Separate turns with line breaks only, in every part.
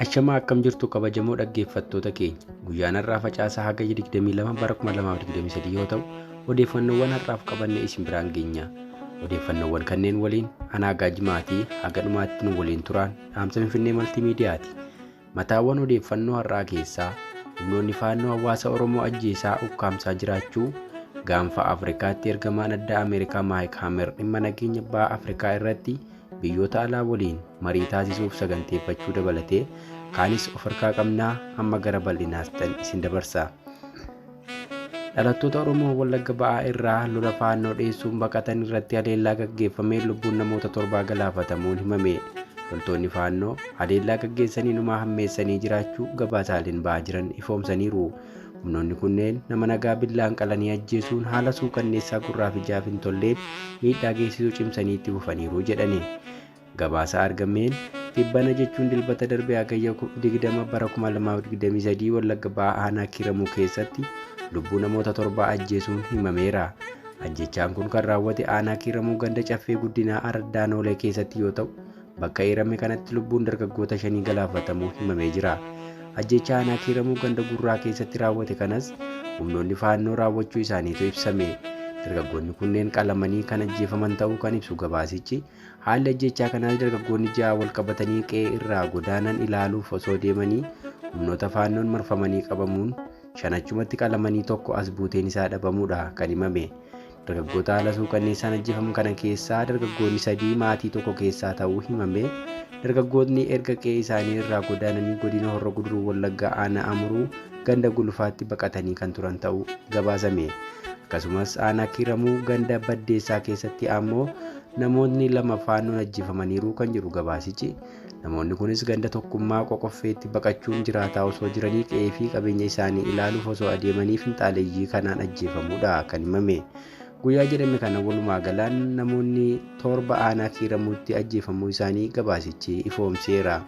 Ashamaa, akkam jirtu kabajamoo dhaggeeffattoota keenya? Guyyaan har'aa Facaasaa Hagayya 22 bara 2023 yoo ta'u, odeeffannoowwan har'aaf qabanne isin biraan geenya. Odeeffannoowwan kanneen waliin anaa Gaajimaatii haga dhumaatti nu waliin turaan dhaamsa Finfinnee Maltiimiidiyaati. Mataawwan odeeffannoo har'aa keessaa: humnoonni faannoo hawaasa Oromoo ajjeesaa ukkaamsaa jiraachuu, gaanfa Afrikaatti ergamaan addaa Ameerikaa Maayik Hamer dhimma nageenya baha Afrikaa irratti biyyoota alaa waliin marii taasisuuf saganteeffachuu dabalatee kaanis of harkaa qabnaa, amma gara bal'inaas ta'an isin dabarsa. Dhalattoota Oromoo Wallagga Ba'aa irraa lola faannoo dheessuun baqatan irratti haleellaa gaggeeffamee lubbuun namoota 7 galaafatamuun himame. Loltoonni faannoo haleellaa gaggeessanii numaa hammeessanii jiraachuu gabaasaaleen ba'aa jiran ifoomsaniiru. Humnoonni kunneen nama nagaa billaan qalanii ajjeesuun haala suukanneessaa gurraaf ijaaf hin tolleen miidhaa geessisuu cimsanii itti fufaniiru jedhani. Gabaasa argameen tibbana jechuun Dilbata darbe Hagayya 20 bara 2023 Wallagga Ba'aa aanaa Kiiramuu keessatti lubbuu namoota 7 ajjeesuun himameera. Ajjechaan kun kan raawwate aanaa Kiiramuu ganda Caffee Guddinaa Araddaa Noolee keessatti yoo ta'u, bakka eerame kanatti lubbuun dargaggoota 5 galaafatamuu himamee jira. Ajjechaa aanaa Kiiramuu ganda Gurraa keessatti raawwate kanas humnoonni faannoo raawwachuu isaaniitu ibsame. Dargaggoonni kunneen qalamanii kan ajjeefaman ta'uu kan ibsu gabaasichi, haalli ajjechaa kanaas dargaggoonni 6 wal qabatanii qe'ee irraa godaanan ilaaluuf osoo deemanii humnoota faannoon marfamanii qabamuun 5 achumatti qalamanii 1 as buuteen isaa dhabamuudha kan himame. Dargaggoota haala suukanneessaan ajjeefaman kana keessaa dargaggoonni 3 maatii tokko keessaa ta'uu himame. Dargaggoonni erga qe'ee isaanii irraa godaananii godina Horro Guduruu Wallaggaa aanaa Amuruu ganda Gulfaatti baqatanii kan turan ta'uu gabaasame. Akkasumas aanaa Kiiramuu ganda Baddeessaa keessatti ammoo namoonni 2 faannoon ajjeefamaniiru kan jedhu gabaasichi, namoonni kunis ganda Tokkummaa Qoqoffeetti baqachuun jiraataa osoo jiranii qe'ee fi qabeenya isaanii ilaaluuf osoo adeemanii finxaaleeyyii kanaan ajjeefamuudha kan himame. Guyyaa jedhame kana walumaa galaan namoonni 7 aanaa Kiiramuutti ajjeefamuu isaanii gabaasichi ifoomseera.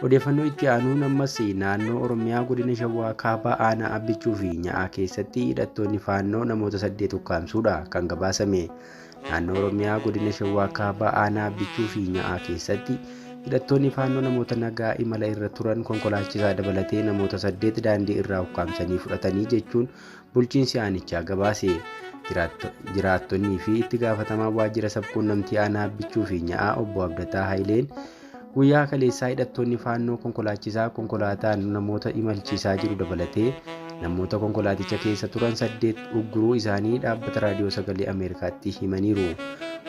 Odeeffannoo itti aanuun ammas naannoo Oromiyaa godina Shawaa Kaabaa aanaa Abbichuu fi Nya'aa keessatti hidhattoonni faannoo namoota 8 ukkaamsuudha kan gabaasame. Naannoo Oromiyaa godina Shawaa Kaabaa aanaa Abbichuu fi Nya'aa keessatti hidhattoonni faannoo namoota nagaa imala irra turan konkolaachisaa dabalatee namoota 8 daandii irraa ukkaamsanii fudhatanii jechuun bulchiinsi aanichaa gabaase. Jiraattonnii fi itti gaafatamaa waajjira sabquunnamtii aanaa Abbichuu fi Nya'aa obbo Abdataa Hayileen guyyaa kaleessaa hidhattoonni faannoo konkolaachisaa konkolaataan namoota imalchiisaa jiru dabalatee namoota konkolaaticha keessa turan 8 ugguruu isaanii dhaabbata raadiyoo sagalee Ameerikaatti himaniiru.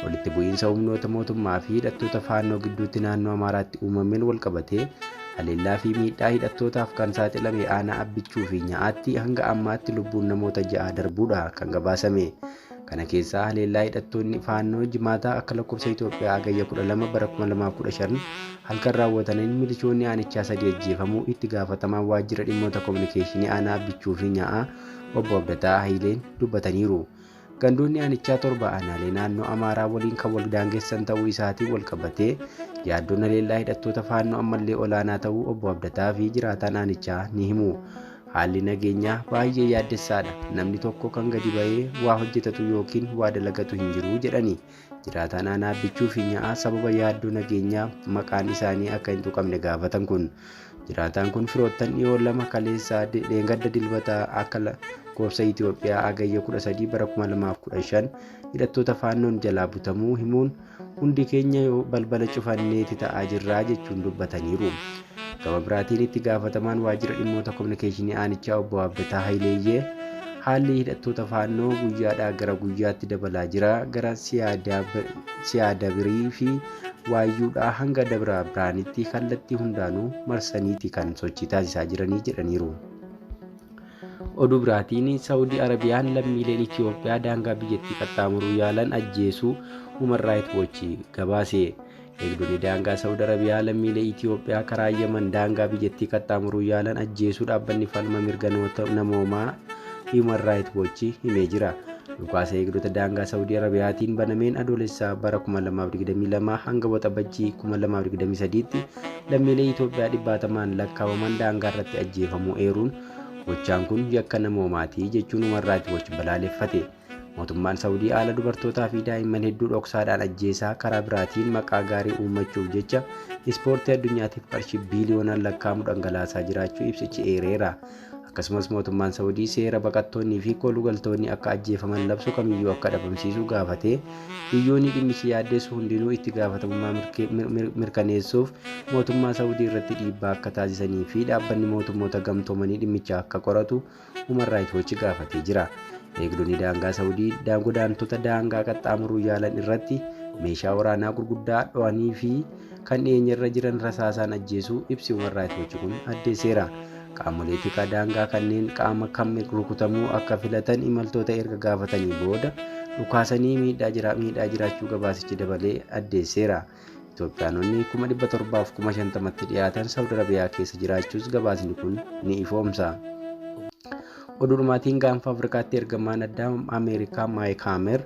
Walitti bu'iinsa humnoota mootummaa fi hidhattoota faannoo gidduutti naannoo Amaaraatti uumameen walqabatee haleellaa fi miidhaa hidhattootaaf kan saaxilame aanaa Abbichuu fi Nya'aatti hanga ammaatti lubbuun namoota 6 darbuudha kan gabaasame. Kana keessaa haleellaa hidhattoonni faannoo Jimaataa akka lakkoofsa Itoophiyaa Hagayya 12 bara 2015 halkan raawwataniin milishoonni aanichaa 3 ajjeefamuu itti gaafatamaan waajjira dhimmoota kominikeeshinii aanaa Abbichuu fi Nya'aa obbo Abdataa Hayileen dubbataniiru. Gandoonni aanichaa 7 aanaalee naannoo Amaaraa waliin kan wal daangessan ta'uu isaatiin wal qabatee yaaddoon haleellaa hidhattoota faannoo ammallee olaanaa ta'uu obbo Abdataa fi jiraataan aanichaa ni himu. Haalli nageenyaa baay'ee yaaddessaadha. Namni tokko kan gadi ba'ee waa hojjetatu yookiin waa dalagatu hin jiru jedhani. Jiraataan aanaa Abbichuu fi Nya'aa sababa yaaddoo nageenyaa maqaan isaanii akka hin tuqamne gaafatan kun. Jiraataan kun firoottan dhiyoo 2 kaleessaa dheengadda Dilbataa akka lakkoofsa Itoophiyaa Hagayya 13 bara 2015 hidhattoota faannoon jalaa butamuu himuun, hundi keenya balbala cufanneeti ta'aa jirraa jechuun dubbataniiru. Gama biraatiin itti gaafatamaan waajjira dhimmoota kominikeeshinii aanichaa obbo Abdataa Hayileeyyee haalli hidhattoota faannoo guyyaadhaa gara guyyaatti dabalaa jira. Gara Siyaadabirii fi Waayyuudhaa hanga Dabra Biraanitti kallattii hundaanuu marsaniiti kan sochii taasisaa jiranii jedhaniiru. Oduu biraatiin Saawudii Arabiyaan lammiileen Itoophiyaa daangaa biyyattii qaxxaamuruu yaalan ajjeesuu Human Rights Watch gabaase. Eegdonni daangaa Saawud Arabiyaa lammiilee Itoophiyaa karaa Yaman daangaa biyyattii qaxxaamuruu yaalan ajjeesuu dhaabbanni falma mirga namoomaa Human Rights Watch himee jira. Dhukaasa eegdota daangaa Saawudii Arabiyaatiin banameen Adoolessaa bara 2022 hanga Waxabajjii 2023tti lammiilee Itoophiyaa dhibbaatamaan lakkaa'aman daangaa irratti ajjeefamuu eeruun, gochaan kun yakka namoomaatii jechuun Human Rights Watch balaaleffate. Mootummaan Saawudii haala dubartootaa fi daa'imman hedduu dhoksaadhaan ajjeesaa karaa biraatiin maqaa gaarii uummachuuf jecha ispoortii addunyaatiif qarshii biiliyoonaan lakkaa'amu dhangalaasaa jiraachuu ibsichi eereera. Akkasumas mootummaan Saawudii seera baqattoonnii fi koolugaltoonni akka ajjeefaman labsu kamiyyuu akka dhabamsiisu gaafatee biyyoonni dhimmichi yaaddeessu hundinuu itti gaafatamummaa mirkaneessuuf mootummaa Saawudii irratti dhiibbaa akka taasisanii fi dhaabbanni mootummoota gamtoomanii dhimmicha akka qoratu Human Rights Watch gaafatee jira. Eegdonni daangaa Saawudii godaantota daangaa qaxxaamuruu yaalan irratti meeshaa waraanaa gurguddaa dho'anii fi kan dhiyeenyarra jiran rasaasaan ajjeesuu ibsi Human Rights Watch kun addeesseera. Qaamolee tikaa daangaa kanneen qaama kam rukutamuu akka filatan imaltoota erga gaafatanii booda dhukaasanii miidhaa jiraachuu gabaasichi dabalee addeesseera. Itoophiyaanonni 750,000tti dhiyaatan Saawud Arabiyaa keessa jiraachuus gabaasni kun ni ifoomsa. Oduu dhumaatiin gaanfa Afrikaatti ergamaan addaa Ameerikaa Maayik Haamer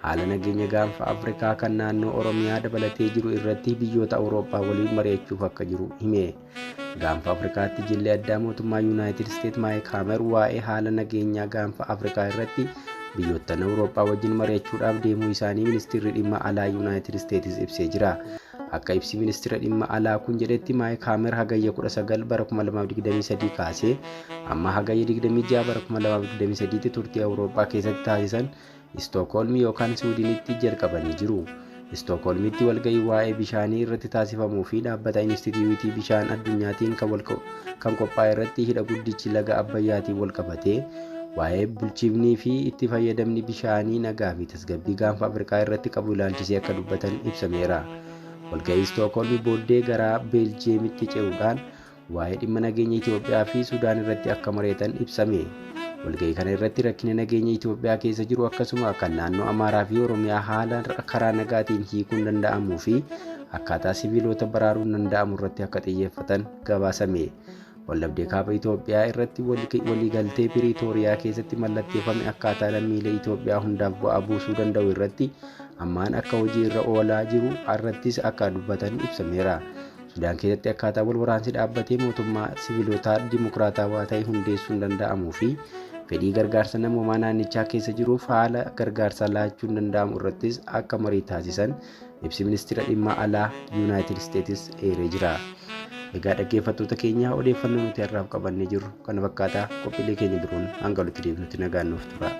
haala nageenya gaanfa Afrikaa kan naannoo Oromiyaa dabalatee jiru irratti biyyoota Awurooppaa waliin mari'achuuf akka jiru hime. Gaanfa Afrikaatti jilli addaa mootummaa Yuunaayitid Isteet Maayik Haamer waa'ee haala nageenyaa gaanfa Afrikaa irratti biyyoottan Awurooppaa wajjin mari'achuudhaaf deemuu isaanii ministeerri dhimma alaa Yuunaayitid Isteetis ibsee jira. Akka ibsi ministeera dhimma alaa kun jedhetti Maayik Haamer hagayya 19 bara 2023 kaasee amma hagayya 26 bara 2023tti turtii Awurooppaa keessatti taasisan Istookholm yookaan Siwiidinitti jalqabanii jiru. Istookholmitti walgahii waa'ee bishaanii irratti taasifamuu fi dhaabbata Inistituutii Bishaan Addunyaatiin kan qophaa'e irratti hidha guddichi laga Abbayyaatiin wal qabatee waa'ee bulchiifnii fi itti fayyadamni bishaanii nagaa fi tasgabbii gaanfa Afrikaa irratti qabu ilaalchisee akka dubbatan ibsameera. Walgahii Istookholm booddee gara Beeljeemitti ce'uudhaan waa'ee dhimma nageenya Itoophiyaa fi Sudaan irratti akka mari'atan ibsame. Walgahii kana irratti rakkina nageenya Itoophiyaa keessa jiru akkasuma kan naannoo Amaaraa fi Oromiyaa haala karaa nagaatiin hiikuun danda'amuu fi akkaataa sibiilota baraaruun danda'amu irratti akka xiyyeeffatan gabaasame. Waldhabdee kaaba Itoophiyaa irratti waliigaltee Piriitooriyaa keessatti mallatteeffame akkaataa lammiilee Itoophiyaa hundaaf bu'aa buusuu danda'u irratti ammaan akka hojii irra oolaa jiru irrattis akka dubbatan ibsameera. Sudaan keessatti akkaataa wal waraansi dhaabbatee mootummaa sibiilotaa dimokiraatawaa ta'e hundeessuun danda'amuu fi fedhii gargaarsa namoomaa naannichaa keessa jiruuf haala gargaarsa laachuun danda'amu irrattis akka marii taasisan ibsi ministeera dhimma alaa Yuunaayitid Isteetis eeree jira. Egaa dhaggeeffattoota keenya odeeffannoo nuti har'aaf qabannee jirru kana fakkaataa qophiilee keenya biroon hanga walitti deebinutti nagaan nuuf tura.